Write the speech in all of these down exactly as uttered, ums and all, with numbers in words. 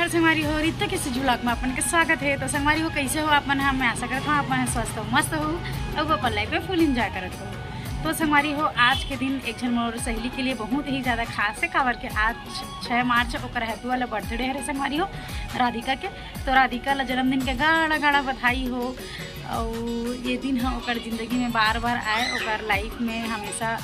संगवारी हो, रितिका के सिजु vlog में अपन के स्वागत है। तो संगवारी हो, कैसे हो आप मन? हम, मैं आशा करत हूँ आप मन स्वस्थ हो, मस्त हो, और अपन लाइफ में फुल एंजॉय करत हो। तो संगवारी हो, आज के दिन एक झन मोर सहेली के लिए बहुत ही ज्यादा खास है, काबर के आज छह मार्च ओकर हैप्पी वाला बर्थडे है संगवारी हो, राधिका के। तो राधिका ला जन्मदिन के गाड़ा गाड़ा बधाई हो। और ये दिन ह ओकर जिंदगी में बार बार आए, ओकर लाइफ में हमेशा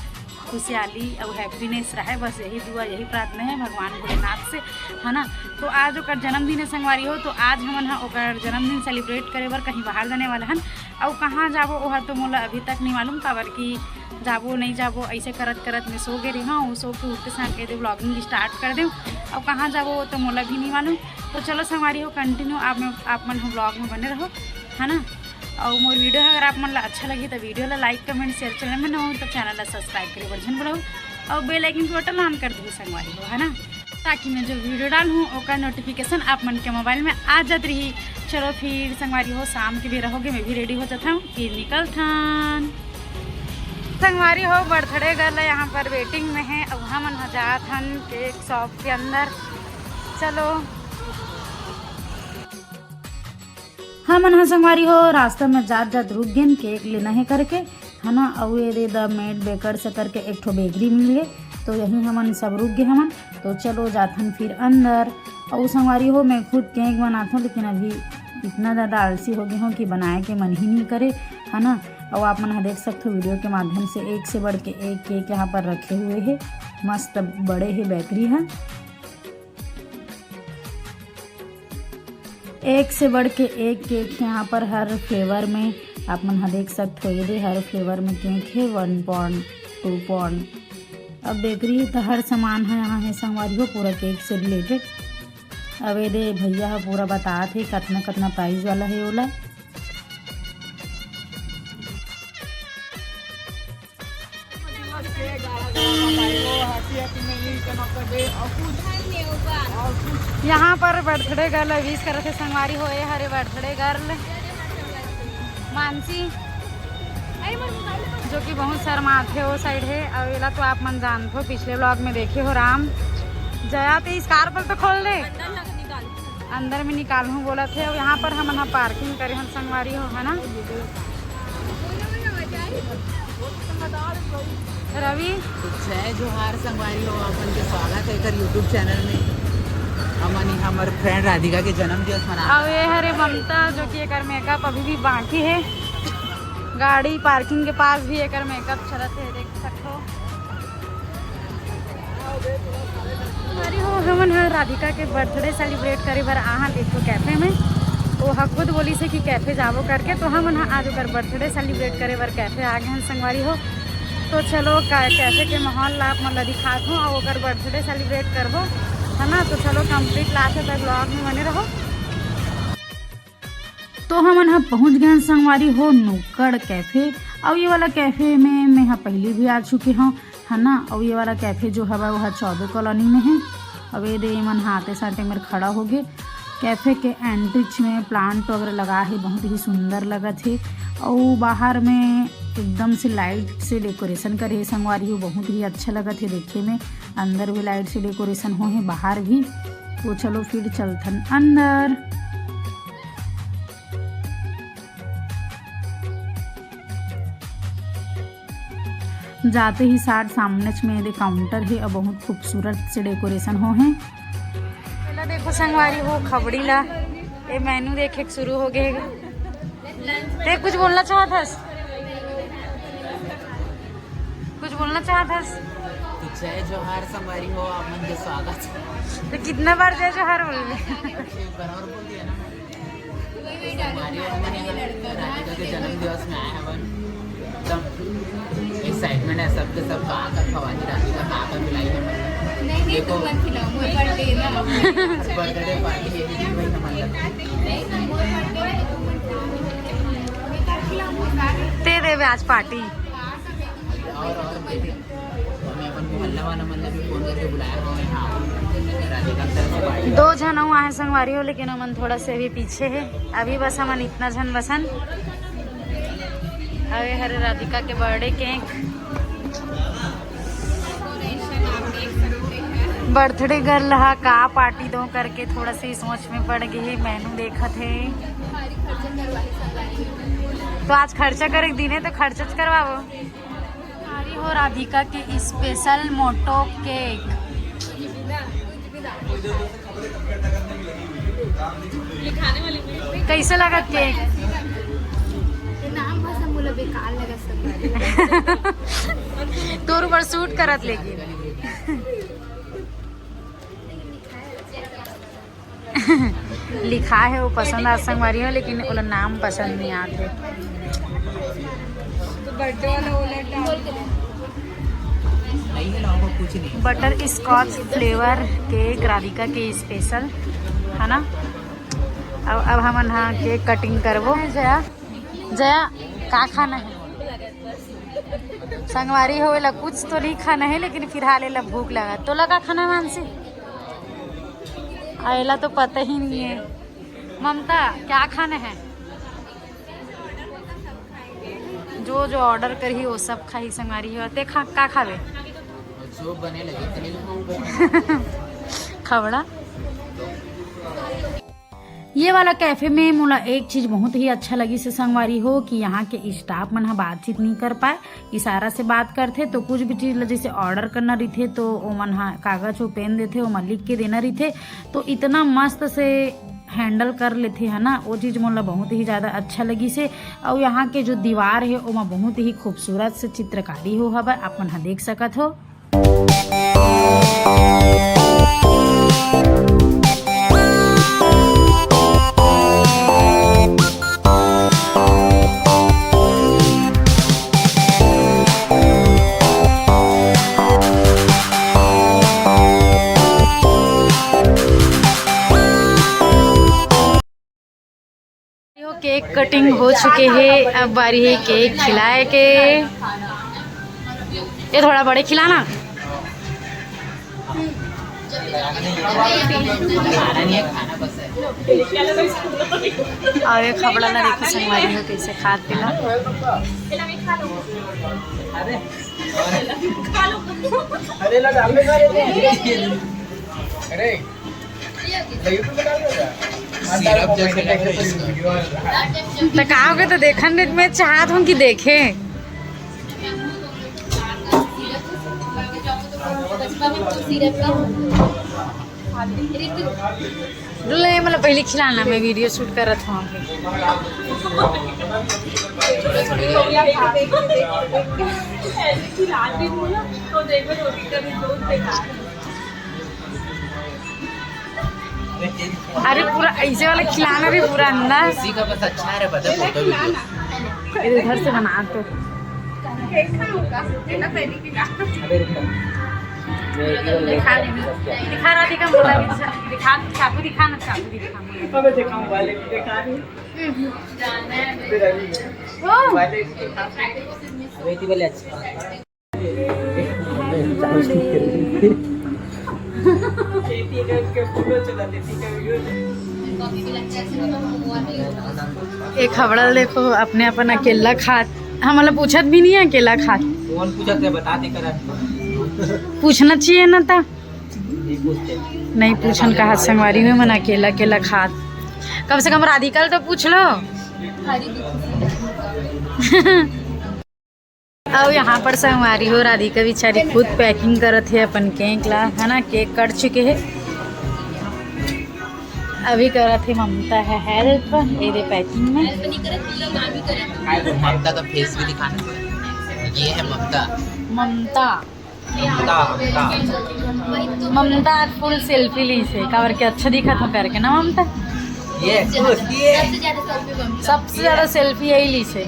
खुशहाली और हैप्पीनेस रहे, बस यही दुआ, यही प्रार्थना है भगवान भोलेनाथ से, है ना। तो आज ओकर जन्मदिन है संगवारी हो, तो आज हमन ह ओकर जन्मदिन सेलिब्रेट करे बर कहीं बाहर जाने वाला हन। और कहाँ जाबो ओहर तो मोला अभी तक नहीं मालूम, काबर कि जाबो नहीं जाबो ऐसे करत करत मैं सो गे रही हूँ। सो के उठते साथ कह दे व्लॉगिंग स्टार्ट कर दे, और कहाँ जाबो वो तो मोला भी नहीं मालूम। तो चलो संगवारी हो, कंटिन्यू आप में, आप मन हो व्लॉग में बने रहो, है ना। और मोर वीडियो अगर आप मन ला अच्छा लगी तो वीडियो ला लाइक, कमेंट, शेयर, चैनल में नवा हो तो चैनल ला सब्सक्राइब करे बर झन भूलहू, और बेल आइकन के बटन ऑन कर दो संगवारी हो, है ना, ताकि मैं जो वीडियो डालहूँ ओकर नोटिफिकेशन आप मन के मोबाइल में आ जात रही। चलो फिर संगवारी हो, शाम के बेरा होगे, मैं भी रेडी हो जात हूँ, फिर निकलथन। संगवारी हो, बर्थडे गर्ल यहाँ पर वेटिंग में है, अब हमन ह जात हन केक शॉप के अंदर। चलो। हमन ह संगवारी हो, रास्ता में जात जात रुक गेन केक लेना है करके, है ना। अउ ये दे द मेड बेकर से करके एक ठो बेकरी मिल गए, तो यही हमन सब रुक गए हमन। तो चलो जाथन फिर अंदर। अउ संगवारी हो, मैं खुद केक बनात हूँ, लेकिन अभी इतना ज़्यादा आलसी हो गई हूँ कि बनाए के मन ही नहीं करे, है ना। और आप मन ह देख सकते हो वीडियो के माध्यम से एक से बढ़ के एक केक यहाँ पर रखे हुए है, मस्त बड़े है बेकरी है। एक से बढ़ के एक केक यहाँ पर हर फ्लेवर में आप मन ह देख सकते हो। ये दे हर फ्लेवर में केक है, वन पॉन्ड, टू पॉन्ड। अब बेकरी तो हर सामान है यहाँ है संगवारी हो, पूरा केक से रिलेटेड। अब ये दे भैया ह पूरा बतात हे कतना कतना प्राइस वाला है ओला। यहाँ पर बर्थडे गर्ल विश करत हे संगवारी हो, ये हरे बर्थडे गर्ल मानसी, जो कि बहुत शर्मात हे वो साइड है। और एला तो आप मन जानत हो, पिछले व्लॉग में देखे हो राम जया ते स्कार्फ तो खोल दे। अंदर में निकालहूँ बोलत हे। अउ यहाँ पर हमन ह पार्किंग करे हन संगवारी हो, है ना रवि? तो जय जोहार संगवारी हो, अपन के स्वागत है एकर YouTube चैनल में। हमन ही हमर फ्रेंड राधिका के जन्म दिवस मना। अउ ये हरे ममता, जो कि एकर मेकअप अभी भी बाकी है, गाड़ी पार्किंग के पास भी एकर मेकअप चलत है, देख सकते हो। अरे हो, हमन ह राधिका के बर्थडे सेलिब्रेट करे बर आहा देखो कैफे में। वो ह खुद बोली से कि कैफे जाबो करके, तो हमन ह आज ओकर बर्थडे सेलिब्रेट करे बर कैफे आ गए हैं संगवारी हो। तो चलो का-, कैफे के माहौल ला आप मन ला दिखात हूँ और ओकर बर्थडे सेलिब्रेट करबो, है ना। तो चलो कंप्लीट लास्ट तक व्लॉग में बने रहो। तो हमन ह पहुंच गए हन संगवारी हो नुक्कड़ कैफे। अउ ये वाला कैफे में मैं ह पहली भी आ चुके हूँ, है ना। अउ ये वाला कैफे जो हवा वो ह चौदह कॉलोनी में है। अब ये दे मन हाथे साटे मेर खड़ा हो गए। कैफे के एंट्रीच में प्लांट वगैरह लगा है, बहुत ही सुंदर लगत है। अउ बाहर में एकदम से लाइट से डेकोरेशन करे है संगवारी हो, बहुत ही अच्छा लगत है देखे में। अंदर भी लाइट से डेकोरेशन हो है, बाहर भी। तो चलो फिर चलथन अंदर। जाते ही साथ सामने में दे काउंटर है और बहुत खूबसूरत से डेकोरेशन हो है। पहला देखो संगवारी हो खबड़ी ला, ये मेनू देखे के शुरू हो गए। ते कुछ बोलना चाहत हस? कुछ बोलना चाहत हस? तो जय जोहार संगवारी हो, आप मन के स्वागत। तो कितना बार जय जोहार बोल रहे? बराबर बोल दिया ना। हमारे यहाँ राधिका के जन्म दिवस में आए हैं अपन, एकदम एक्साइटमेंट है सबके सब। कहाँ का खवानी राधिका, कहाँ का खिलाई है? नहीं, नहीं, देखो। तुम मत खिलाओ, मुझे बर्थडे है ना। बर्थडे पार्टी है कि भाई हमारे। नहीं, नहीं, मुझे बर्थडे है, तुम मत खिलाओ। ते देवे आज पार्टी। और, और हमन अपन मोहल्ला वाला मन ला भी फोन करके बुलाया हवे, हाँ, राधिका के तरफ से पार्टी। दो झन अउ आहे संगवारी हो, लेकिन हमन थोड़ा से अभी पीछे है। अभी बस हमन इतना झन बसन। अउ ये हरे राधिका के बर्थडे केक। डेकोरेशन आप देख सकते हैं। बर्थडे गर्ल हा का पार्टी दो करके थोड़ा सा ही सोच में पड़ गई है। मेनू देखत है तो आज खर्चा करे के दिन है तो खर्चा च करवाओ। हमारी हो राधिका के स्पेशल मोटो केक। कैसे लगा केक? नाम बस हम बोला बेकार लगा सब। तोर ऊपर सूट करत लेकिन। लिखा है वो पसंद आ संगवारी हो, लेकिन ओला नाम पसंद नहीं आते। बटर स्कॉच फ्लेवर केक राधिका के स्पेशल है ना। अब अब हमन हा केक कटिंग करबो। जया, जया, का खाना है? संगवारी हो, एला कुछ तो नहीं खाना है, लेकिन फिलहाल एला भूख लगा। तोला का खाना है मानसी? आ, एला तो पता ही नहीं है। ममता, क्या खाना है? जो जो ऑर्डर करही वो सब खाही संगवारी हो। ते खा, का खावे? जो बने लगे तेल खाऊंगा। खबड़ा। ये वाला कैफे में मोला एक चीज बहुत ही अच्छा लगी से संगवारी हो कि यहाँ के स्टाफ मन ह बातचीत नहीं कर पाए, इशारा से बात करथे। तो कुछ भी चीज ला जैसे ऑर्डर करना रहिथे तो ओमन ह कागज वो पेन देथे, ओमा लिख के देना रहिथे। तो इतना मस्त से हैंडल कर लेथे है ना, वो चीज मोला बहुत ही ज्यादा अच्छा लगी से। और यहाँ के जो दीवार है ओमा बहुत ही खूबसूरत से चित्रकारी हो हवय, आप मन ह देख सकत हो। यो केक कटिंग हो चुके हे, अब बारी हे केक खिलाए के। ये थोड़ा बड़े खिलाना। और ये खबड़ा ला देखो संगवारी हो कैसे खात पिला। अरे, तो का हो गए तो देखन में चाहत हूँ कि देखे। ले, मतलब, पहले खिलाना, मैं वीडियो शूट करत हूँ अभी। अरे, पूरा ऐसे वाला खिलाना भी पूरा अंदर। इसी का बस अच्छा है, बता, फोटो वीडियो। इधर से बना तो। अबे रुक ना। दिखा दे, दिखा, राधिका, बोला भी दिखा, दिखा, चाकू दिखा ना, चाकू दिखा। अबे देखा, मोबाइल दिखा रही। अबे इतनी वाली अच्छी। एक खबड़ा देखो, अपने अपन अकेला खात, हमला पूछत भी नहीं है अकेला खात। कौन पूछत है, बता दे करा। पूछना चाहिए ना था। नहीं पूछते। नहीं पूछन कहा संगवारी में मन अकेला अकेला खात। कम से कम राधिका ल तो पूछ लो। अउ यहाँ पर संगवारी हो, राधिका बेचारी खुद पैकिंग करत हे अपन केक ला, है ना। केक कट चुके हे, अभी करत हे ममता ह हेल्प। ये दे पैकिंग में। ममता का फेस भी दिखाना। ये है ममता। ममता। ममता, ममता। ममता आज फुल सेल्फी लीस हे, काबर के अच्छा दिखत हो करके ना ममता। ये खुश, ये। सबसे ज्यादा सेल्फी यही लीस हे।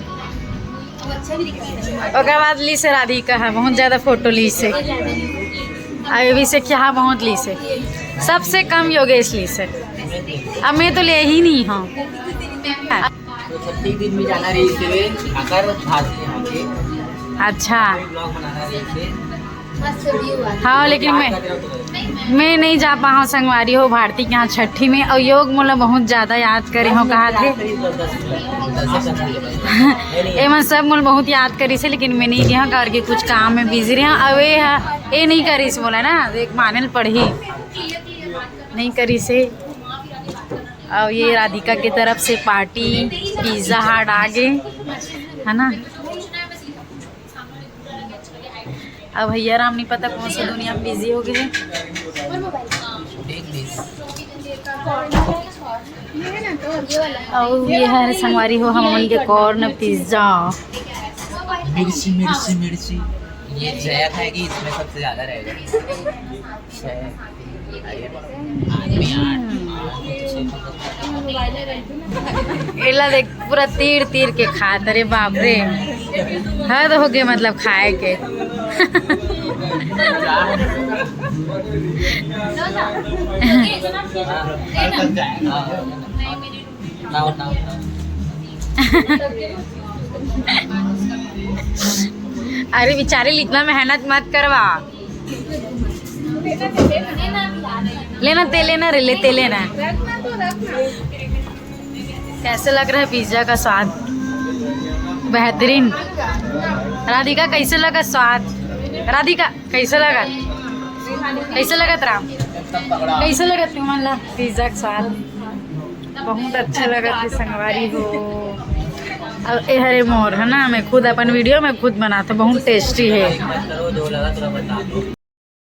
ओकर बाद लीस हे राधिका ह, बहुत ज्यादा फोटो लीस हे। अभी से क्या बहुत लीस हे, सबसे कम योगेश लीस हे। अब मैं तो ले ही नहीं हूँ। तो छत्तीस दिन में जाना रही से, अगर भाग से आगे अच्छा। ब्लॉग बनाना रही से, हाँ, लेकिन मैं मैं नहीं जा पाहूँ संगवारी हो भारती के यहाँ छठी में। और योग मोला बहुत ज्यादा याद करे हो कहा थे। एमन सब मोला बहुत याद करिस हे, लेकिन मैं नहीं गया करके कुछ काम में बिजी रहा। अब ये है, ये नहीं करिस मोला ना, एक माने ल पड़ही, नहीं करिस हे। और ये राधिका की तरफ से पार्टी, पिज्जा हट आ गए, है ना। अब भैया राम नहीं पता कौन सा दुनिया में बिजी हो गए। और ये है संगवारी हो हमन के कॉर्न पिज्जा। मिर्ची, मिर्ची, मिर्ची। ये जया खाएगी, इसमें सबसे ज्यादा रहेगा। छः। एला देख, पूरा तीर तीर के खात, अरे बाप रे, हद हो गए मतलब खाए के। अरे बेचारे, इतना मेहनत मत करवा। लेना ते लेना रे, लेते लेना। कैसे लग रहा है पिज्जा का स्वाद? बेहतरीन। राधिका, कैसे लगा स्वाद? राधिका, कैसे लगा? कैसे लगा तेरा? कैसे लगा तुमन ला पिज्जा का स्वाद? बहुत अच्छा लगा थे संगवारी हो। अब ए हरे मोर है ना, मैं खुद अपन वीडियो में खुद बनाता, बहुत टेस्टी है।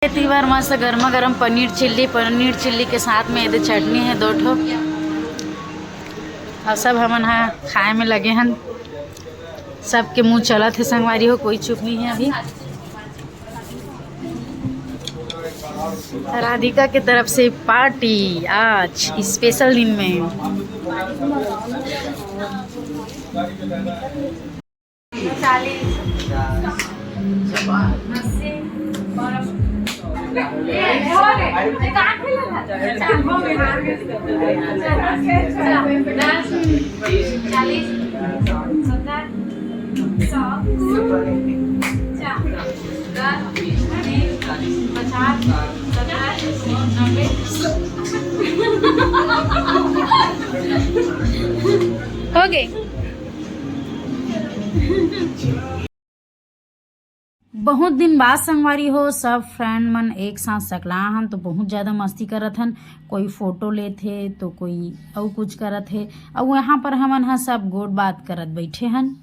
ये तीवर मस्त गर्मा गर्म पनीर चिल्ली, पनीर चिल्ली के साथ में ये चटनी है दो ठो। अब सब हमन हा खाए में लगे हन, सबके मुंह चलत है संगवारी हो, कोई चुप नहीं है अभी। राधिका के तरफ से पार्टी आज स्पेशल दिन में। चालीस, अस्सी, चालीस, सत्तर, सौ, दस, बीस, पचास, सत्तर, नब्बे। हो गए। बहुत दिन बाद संगवारी हो, सब फ्रेंड मन एक साथ सकला हन, तो बहुत ज्यादा मस्ती करत हन। कोई फोटो लेत हे, तो कोई अउ कुछ करत हे। अउ यहाँ पर हमन ह सब गोठ बात करत बैठे हन।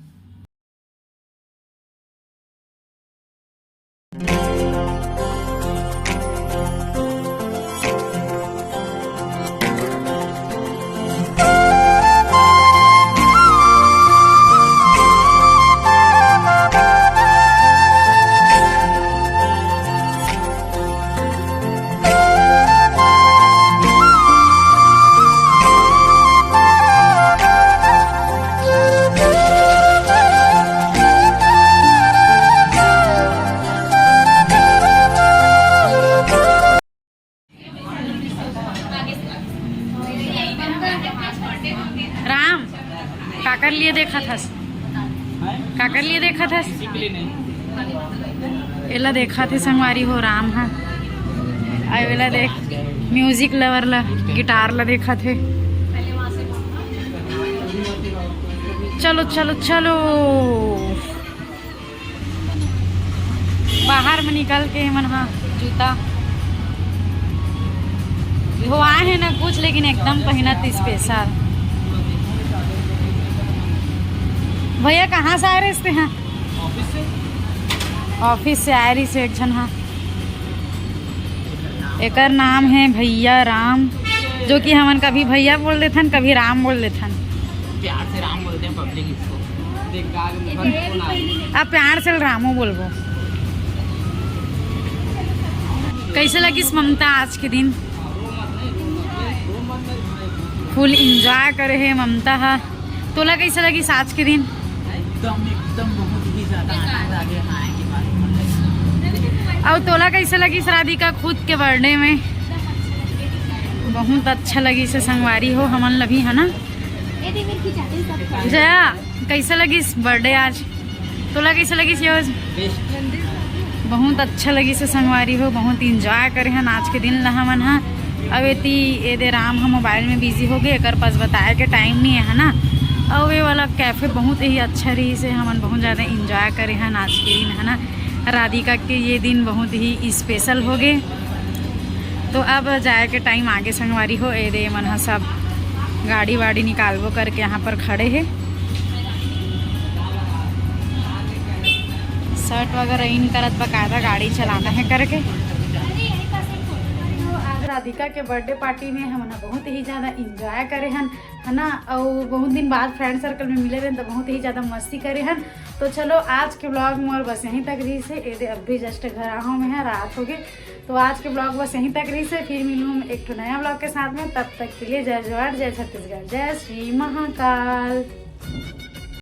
राम, काकर लिए देखत हस? काकर लिए देखत हस? एला देखत हे संगवारी हो राम ह। आ एला देख, म्यूजिक लवर ला, गिटार ला देखत हे। चलो, चलो, चलो। बाहर में निकल के हमन हा जूता धोआए हे ना कुछ, लेकिन एकदम पहिनत स्पेशल। भैया, कहाँ से आए रहिस तेहा? ऑफिस से आए रहिस एक झन हा। एकर नाम है भैया राम, जो कि हमन कभी भैया बोल देथन, कभी राम बोल देथन। प्यार से राम बोलते हैं पब्लिक इसको। देख, गाल में भर फोन आ गया। अब प्यार से रामो बोलबो। कैसे लगिस ममता आज के दिन? फुल एंजॉय करे हे ममता हा। तोला कैसे लगिस आज के दिन? एकदम, एकदम बहुत ही ज्यादा आनंद आ गया खाने के बाद। और तोला कैसे लगिस राधिका खुद के बर्थडे में? बहुत अच्छा लगिस हे संगवारी हो, हमन ला भी, है ना? जया, कैसे लगिस बर्थडे आज? तोला कैसे लगिस ये आज? बेस्ट। बहुत अच्छा लगिस हे संगवारी हो, बहुत enjoy करे हन आज के दिन ला हमन ह। अब एती ए दे राम ह mobile में busy हो गे, एकर पास बताए के time नहीं है, है ना। अउ ये वाला cafe बहुत ही अच्छा रहिस हे, हमन बहुत ज़्यादा enjoy करे हन आज के दिन, है ना। राधिका के ये दिन बहुत ही special हो गे। तो अब जाए के time आगे संगवारी हो, ए दे मन ह सब गाड़ी वाड़ी निकालबो करके यहाँ पर खड़े हे। Shirt वगैरह in करत बकायदा गाड़ी चलाना है करके। आज राधिका के birthday party में हमन ह बहुत ही ज़्यादा enjoy करे हन, है ना। अउ बहुत दिन बाद friend circle में मिले रहेन तो बहुत ही ज़्यादा मस्ती करे हन। तो चलो, आज के vlog मोर बस यहीं तक रहिस हे। ए दे अभी just घर आए हँव मैं ह, रात हो गे। तो आज के vlog बस यहीं तक रहिस हे, फिर मिलहूँ एक ठो नया vlog के साथ में। तब तक के लिए जय जोहार, जय छत्तीसगढ़, जय श्री महाकाल।